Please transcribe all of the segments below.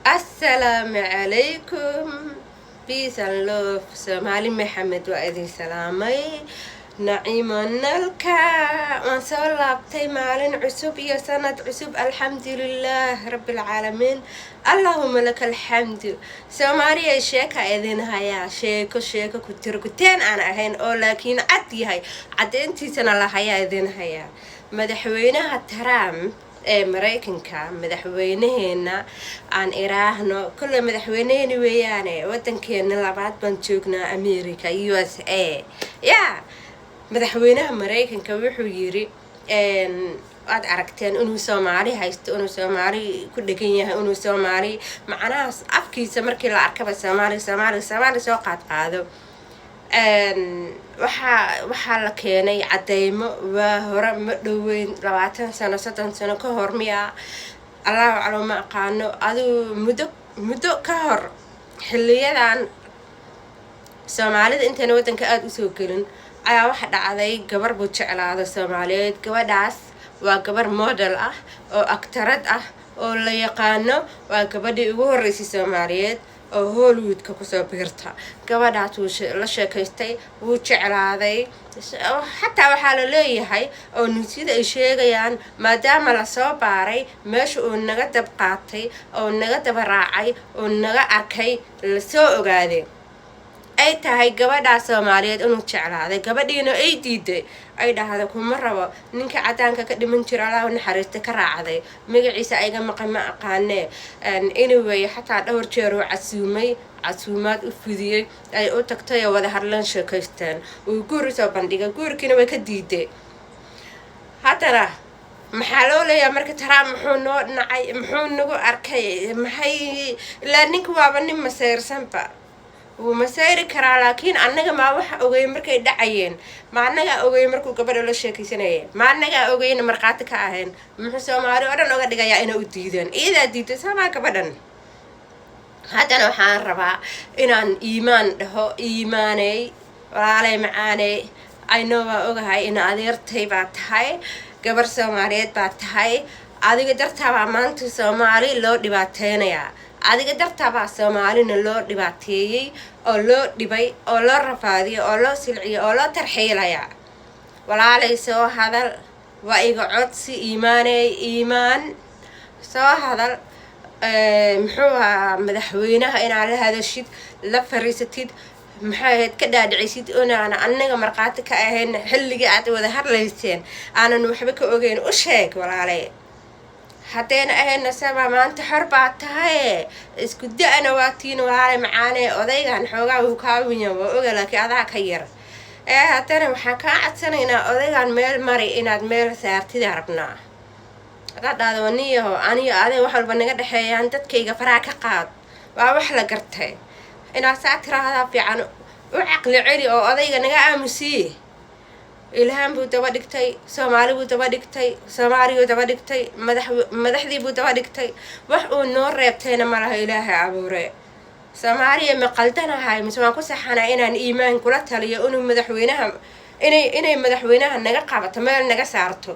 Assalaamu calaykum, peace and love. Soomaali Maxamed waa idin salaamay. Naciimo Nalka waan soo laabtay, maalin cusub iyo sanad cusub. Alxamdulilah rabbilcaalamiin, allahuma laka alxamdu. Soomaaliya, sheeka idin hayaa, sheeko sheeko ku tiro kuteen aan ahayn oo laakiin cad yahay, caddeyntiisana la hayaa idin hayaa. Madaxweynaha Trump ee Maraykanka, madaxweynaheena aan iraahno, kolley madaxweyneheeni weeyaane, wadankeena labaad baan joognaa, America, USA. Ya madaxweynaha Maraykanka wuxuu yiri, waad aragteen inuu Soomaali haysto, inuu Soomaali ku dhegan yahay, inuu Soomaali macnahaas afkiisa markii la arkaba "Soomaali, Soomaali, Soomaali" soo qaadqaado. Waxaa la keenay cadeymo waa hore, ma dhoweyn, 20 sano, 30 sano ka hor miya, Allahu aclam, ma aqaano. Adigu muddo ka hor, xiliyadan Soomaalida intayna waddanka aada usoo gelin, ayaa waxa dhacday gabar buu jeclaada Soomaaliyeed. Gabadhaas waa gabar model ah oo actorad ah oo la yaqaano, waa gabadhii ugu horreysay Soomaaliyeed oo Hollywoodka kusoo biirta. Gabadhaas wuu la sheekaystay, wuu jeclaaday. Xataa waxaa la leeyahay oo newsyada ay sheegayaan, maadaama lasoo baaray meesha uu naga dab qaatay oo naga daba raacay oo naga arkay, lasoo ogaaday ay tahay gabadhaas Soomaaliyeed inuu jeclaaday. Gabadhiina ay diiday, ay dhahda "Kuma rabo", ninka cadaanka ka dhiman jira, Allahu naxariista, ka raacday. Magaciisa ayga maqan, ma aqaanee. Anyway, xataa dhowr jeer uu casuumay, casuumaad u fidiyey, ay u tagtay oo wada hadleen, sheekaysteen, uu guur usoo bandhigay, guurkiina way ka diiday. Haddana maxaa loo leeyahay marka Trump muxuu noo nacay, muxuu nagu arkay, maxay? Ilaa ninka waaba nin maseyrsanba, wuu maseyri karaa, laakiin annaga maa waxa ogey markay dhacayeen? Ma annagaa ogey markuu gabadha la sheekaysanayay? Ma annagaa ogeyna markhaati ka ahayn? Muxuu Soomaali oo dhan oga dhigayaa inay u diideen? Iyadaa diiday soomaa gabadhan? Haddana waxaan rabaa inaan Iimaan dhaho: Iimaaney, walaaley macaaney, ayno waa ogahay in adeertay baa tahay, gabar Soomaaliyeed baa tahay. Adiga dartaabaa maanta Soomaali loo dhibaateynayaa, adiga dartaabaa Soomaalina loo dhibaateeyey oo loo dhibay oo loo rafaadiyay oo loo silciyay oo loo tarxiilayaa. Walaalay, soo hadal, waa iga codsi. Iimaaney, Iimaan, soo hadal. Muxuu ahaa, madaxweynaha inaad la hadashid, la fariisatid, maxay ahayd, ka dhaadhicisid inaana annaga markhaati ka ahayn xilligii aad wada hadlayseen, aanan waxba ka ogeyn. U sheeg, walaalay. Haddayna ahayna saba maanta xor baa tahaye, isku da-na waa tiin, walaalay macaane. Odaygan xoogaa wuu kaa winya, waa oga, laakiin adaa ka yar ee haddana waxaan kaa codsanaynaa odaygan meel mari, inaad meel saartida rabnaa. Haddaad dhahdo "Waniyaho, aniyo aday wax walba naga dhexeeyaan, dadkayga faraha ka qaad", waa wax la gartay. Inaad saa tiraahdaa fiican, u caqli celi oo odayga naga aamusiye. Ilhaan buu daba dhigtay, Soomaali buu daba dhigtay, Soomaaliyuu daba dhigtay, madax madaxdii buu daba dhigtay, wax uu noo reebtayna malaha Ilaahay abuure. Soomaaliya, ma qaldanahay mise waan ku saxanaa inaan Iimaan kula taliyo inuu madaxweynaha inay madaxweynaha naga qabato, meel naga saarto?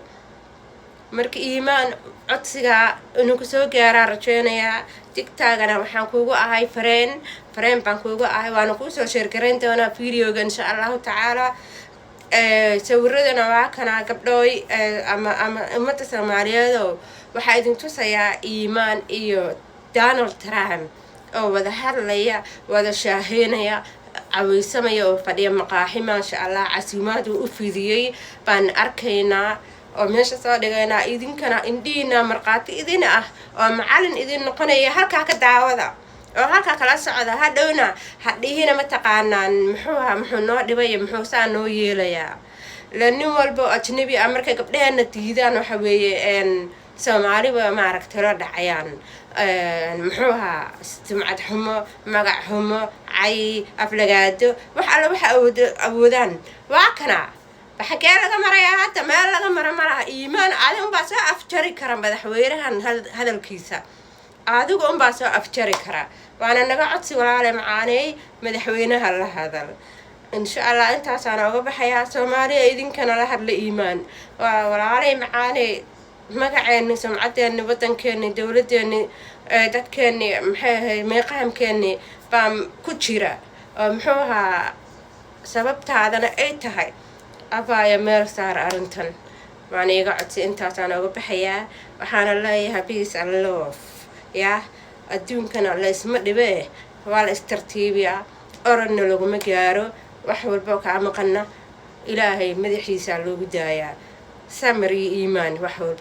Marka Iimaan, codsigaa inuu kusoo gaaraa rajeynayaa. TikTokgana waxaan kuugu ahay friend, friend baan kuugu ahay, waana kuusoo share garayn doonaa videoga, insha Allahu tacaala. Sawiradana waa kana, gabdhooy ama ummadda Soomaaliyeedo, waxaa idin tusayaa Iimaan iyo Donald Trump oo wada hadlaya, wada shaaheynaya, caweysamaya oo fadhiya maqaaxi, maasha Allah. Casuumaad uu u fidiyey baan arkaynaa oo meesha soo dhigaynaa. Idinkana indhihiina markhaati idin ah oo macalin idin noqonaya, halkaa ka daawada oo halkaa kala socda. Hadhowna hadhihina mataqaanaan muxuu ahaa, muxuu noo dhibay, muxuu saa noo yeelayaa. La nin walba oo ajnabi ah markay gabdheheena diidaan, waxa weeye Soomaaliba maaragtay la dhacayaan, muxuu ahaa, sumcad xumo, magac xumo, cay, aflagaado, wax alla waxa awoodaan. Waa kana, xagee laga marayaa hadda? Meel laga mara malaha. Iimaan, adi unbaa soo afjari kara madaxweynahan hadalkiisa, adigu unbaa soo afjari kara. Waana naga codsi, walaale macaaney, madaxweynaha la hadal, insha Allah. Intaasaan oga baxayaa. Soomaaliya, idinkana la hadla Iimaan, waa walaaley macaaney. Magaceeni, sumcadeeni, wadankeeni, dowladeeni, dadkeeni, maxay ahayd, meeqaamkeeni baa ku jira oo muxuu ahaa sababtaadana ay tahay. Abaayo, meel saar arrintan, waana iga codsi. Intaasaan oga baxayaa. Waxaana leeyahay peace and love. Yaa adduunkana la isma dhibee, waa la istartiibiyaa, orodna laguma gaaro. Wax walbo kaa maqana Ilaahay madaxiisaa loogu daayaa, samir iyo iimaan wax walba.